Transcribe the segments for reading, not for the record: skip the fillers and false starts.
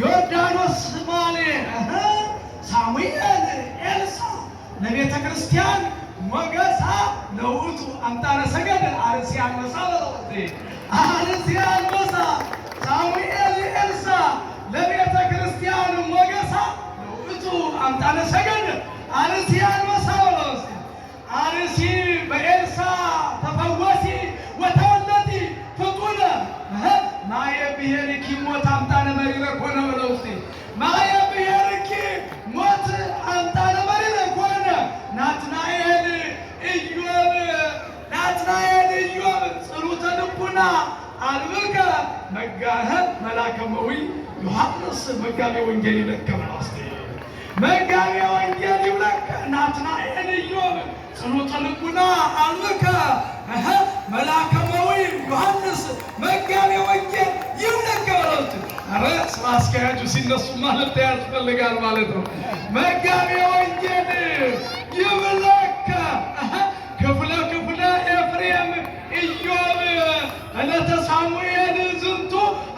ዮርዳኖስ ማሌ ሳሙኤል ኤልሳ ለቤተ ክርስቲያን ሞገሳ ለውእቱ አምጣነ ሰገድ አርሲ አንበሳ በለውቴ አርሲ አንበሳ ሳሙኤል ኤልሳ ለቤተ ክርስቲያን ሞገሳ ለውእቱ አምጣነ ሰገድ አርሲ አንበሳ በለውቴ አርሲ በኤልሳ ተፈወሲ ወተወለዲ ፍጡነ ማየ ብሔርኪ ሞት አምጣነ መሪረ ኮነ በለውቴ ማየ ብሔርኪ ሞት አምጣነ መሪረ ኮነ። ናትናኤል ኢዮብ ናትናኤል ኢዮብ ጽሩተ ልቡና አልብከ መጋኸ መላከ መዊ ዮሐንስ መጋቤ ወንጌል ይለከ በለውስቴ መጋቤ ወንጌል ይብለከ። ናትናኤል ኢዮብ ጽኑተ ልቡና አልብከ መላከ መዊ ዮሐንስ መጋቤ ወንጌል ይብለከ በለውስቴ። ኧረ ስራ አስኪያጁ ሲነሱ ማለት ያስፈልጋል ማለት ነው። መጋቤ ወንጌል ይብለከ። ክፍለ ክፍለ ኤፍሬም ኢዮብ ዕለተ ሳሙኤል ዝንቱ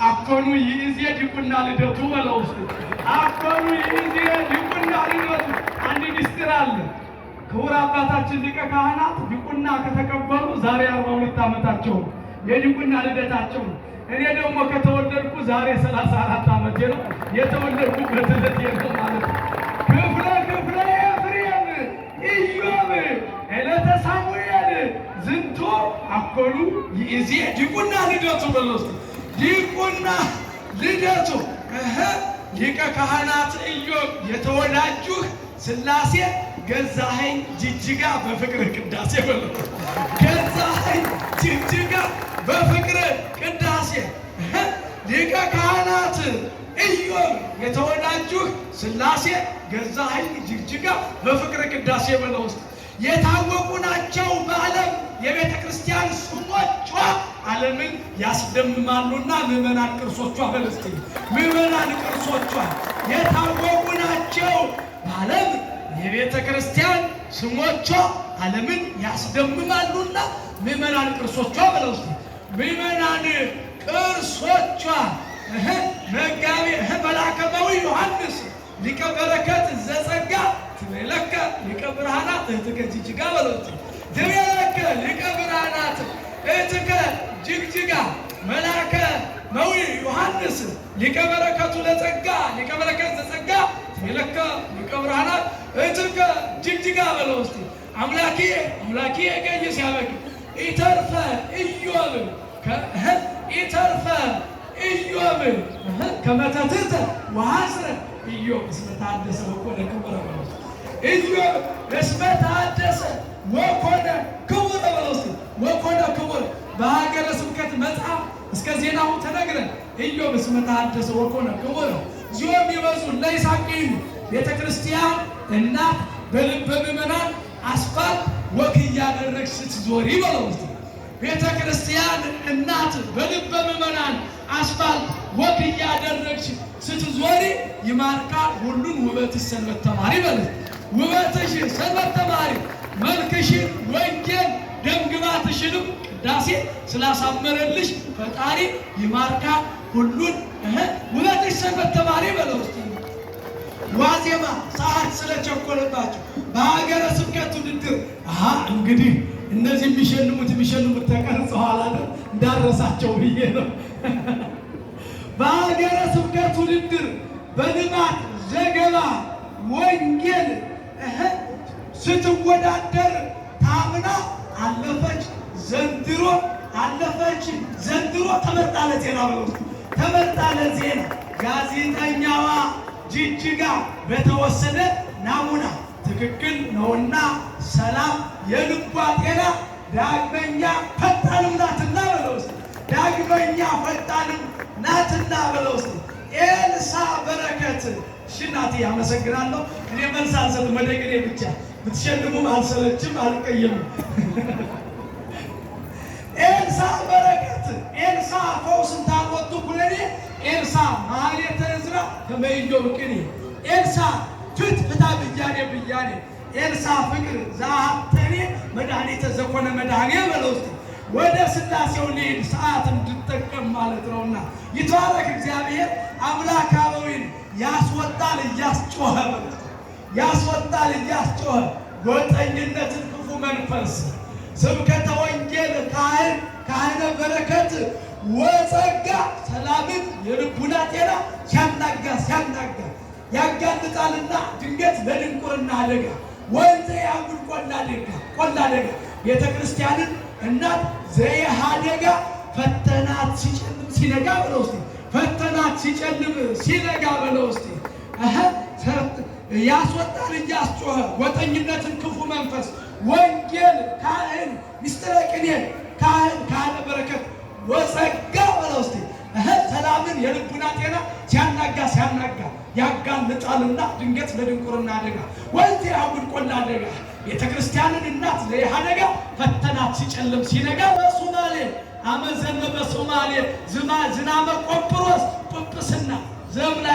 አኮኑ ይእዜ ዲቁና ልደቱ በለው እስቲ አኮኑ ይእዜ ዲቁና ልደቱ። አንድ ሚስጥር አለ። ክቡር አባታችን ሊቀ ካህናት ዲቁና ከተቀበሉ ዛሬ 42 ዓመታቸው ነው። የዲቁና ልደታቸው ነው። እኔ ደግሞ ከተወለድኩ ዛሬ 34 ዓመቴ ነው። የተወለድኩበት ዕለት ነው ማለት ነው። ክፍለ ክፍለ ኤፍሬም ኢዮብ ዕለተ ሳሙኤል ዝንቱ አኮኑ ይእዜ ዲቁና ልደቱ በለው እስቲ ዲቁና ልደቱ። ሊቀ ካህናት ኢዮብ የተወላጁህ ሥላሴ ገዛኸኝ ጅጅጋ በፍቅር ቅዳሴ በለው። ገዛኸኝ ጅጅጋ በፍቅር ቅዳሴ። ሊቀ ካህናት ኢዮብ የተወላጁህ ሥላሴ ገዛኸኝ ጅጅጋ በፍቅር ቅዳሴ በለው ውስጥ የታወቁ ናቸው በዓለም የቤተ ክርስቲያን ስሞቿ ዓለምን ያስደምማሉና ምዕመናን ቅርሶቿ በለስቲ ምዕመናን ቅርሶቿ የታወቁ ናቸው በዓለም የቤተ ክርስቲያን ስሞቿ ዓለምን ያስደምማሉና ምዕመናን ቅርሶቿ በለው እስቲ ምዕመናን ቅርሶቿ። መጋቤ መላከ መዊ ዮሐንስ ሊቀ በረከት ዘጸጋ ትቤለከ ሊቀ ብርሃናት እህትከ ጅጅጋ በለው እስቲ ትቤለከ ሊቀ ብርሃናት እህትከ ጅግጅጋ መላከ መዊ ዮሐንስ ሊቀ በረከቱ ለጸጋ ሊቀ በረከት ዘጸጋ ትቤለከ ሊቀ ብርሃናት እህትከ ጅግጅጋ በለው እስቲ። አምላኬ አምላኬ ገይ ሲያበቅ ኢተርፈ ኢዮብ ኢተርፈ ኢዮብ ከመተትተ ወሐስረ ኢዮብ እስመ ተሐደሰ ወኮነ ክቡረ በለው እስቲ ኢዮብ እስመ ተሐደሰ ወኮነ ክቡረ በለው እስቲ ወኮነ ክቡረ በሀገረ ስብከት መጽሐፍ እስከ ዜናው ተነግረን ኢዮብ እስመ ተሐደሰ ወኮነ ክቡረ እግዚኦ ይበዙ ለይሳቅዩ ቤተ ክርስቲያን እናት በልበ ምዕመናን አስፋልት walk እያደረግሽ ስትዞሪ በለው እስቲ ቤተ ክርስቲያን እናት በልበ ምዕመናን አስፋልት walk እያደረግሽ ስትዞሪ ይማርካል ሁሉን ውበትሽ ሰንበት ተማሪ በለት ውበትሽ ሰንበት ተማሪ መልክሽን ወንጌል ደምግባትሽንም ቅዳሴ ስላሳመረልሽ ፈጣሪ ይማርካል ሁሉን ውበትሽ ሰንበት ተማሪ በለው እስቲ። ዋዜማ ሰዓት ስለቸኮለባቸው በሀገረ ስብከት ውድድር እንግዲህ እነዚህ የሚሸልሙት የሚሸልሙት ተቀርጸዋል አይደል እንዳረሳቸው ብዬ ነው። በሀገረ ስብከት ውድድር በልማት ዘገባ ወንጌል ስትወዳደር ታምና አለፈች። ዘንድሮ አለፈች። ዘንድሮ ተመርጣ ለዜና ብለው ተመርጣ ለዜና ጋዜጠኛዋ ጅጅጋ በተወሰደ ናሙና ትክክል ነውና ሰላም የልቧ ጤና ዳግመኛ ፈጣንም ናትና በለው እስቲ ዳግመኛ ፈጣንም ናትና በለው እስቲ ኤልሳ በረከት። እሺ እናቴ አመሰግናለሁ። እኔ መልስ አልሰጥም፣ ወደ ቅኔ ብቻ ብትሸልሙም አልሰለችም፣ አልቀየምም። ኤልሳ በረከት ኤልሳ ፈውስን ታቆጡ ኩለኔ ኤልሳ ማህሌተ ዕዝራ ከመ ኢዮብ ቅኔ ኤልሳ ፍት ፍታ ብያኔ ብያኔ ኤልሳ ፍቅር ዘሀብተኔ መድኃኒተ ዘኮነ መድኃኔ በለው እስቲ ወደ ሥላሴው ልሂድ ሰዓት እንድጠቀም ማለት ነውና ይትባረክ እግዚአብሔር አምላክ አበዊነ። ያስወጣል እያስጮኸ፣ ያስወጣል እያስጮኸ ጎጠኝነትን ክፉ መንፈስ። ስብከተ ወንጌል ካህን ካህነ በረከት ወጸጋ ሰላምን የልቡና ጤና ሲያናጋ ሲያናጋ ያጋልጣልና ድንገት ለድንቁርና አደጋ። ወንዘ ያጉል ቆላ ደጋ ቆላ ደጋ ቤተ ክርስቲያንን እናት ዘየሃደጋ ፈተናት ሲጨልም ሲነጋ በለው እስቲ፣ ፈተናት ሲጨልም ሲነጋ በለው እስቲ። ያስወጣል እያስጮኸ ጎጠኝነትን ክፉ መንፈስ። ወንጌል ካህን ምስጢረ ቅኔ ካህን ካህነ በረከት ወጸጋ በለው እስቲ፣ ሰላምን የልቡና ጤና ሲያናጋ ሲያናጋ ያጋልጣልና ድንገት ለድንቁርና አደጋ። ወንዝ ያጉል ቆላ አደጋ ቤተ ክርስቲያንን እናት ለኢህአደጋ ፈተናት ሲጨልም ሲነጋ። በሶማሌ አመዘነበ ሶማሌ ዝናመ ቆጵሮስ ጵጵስና ዘምላ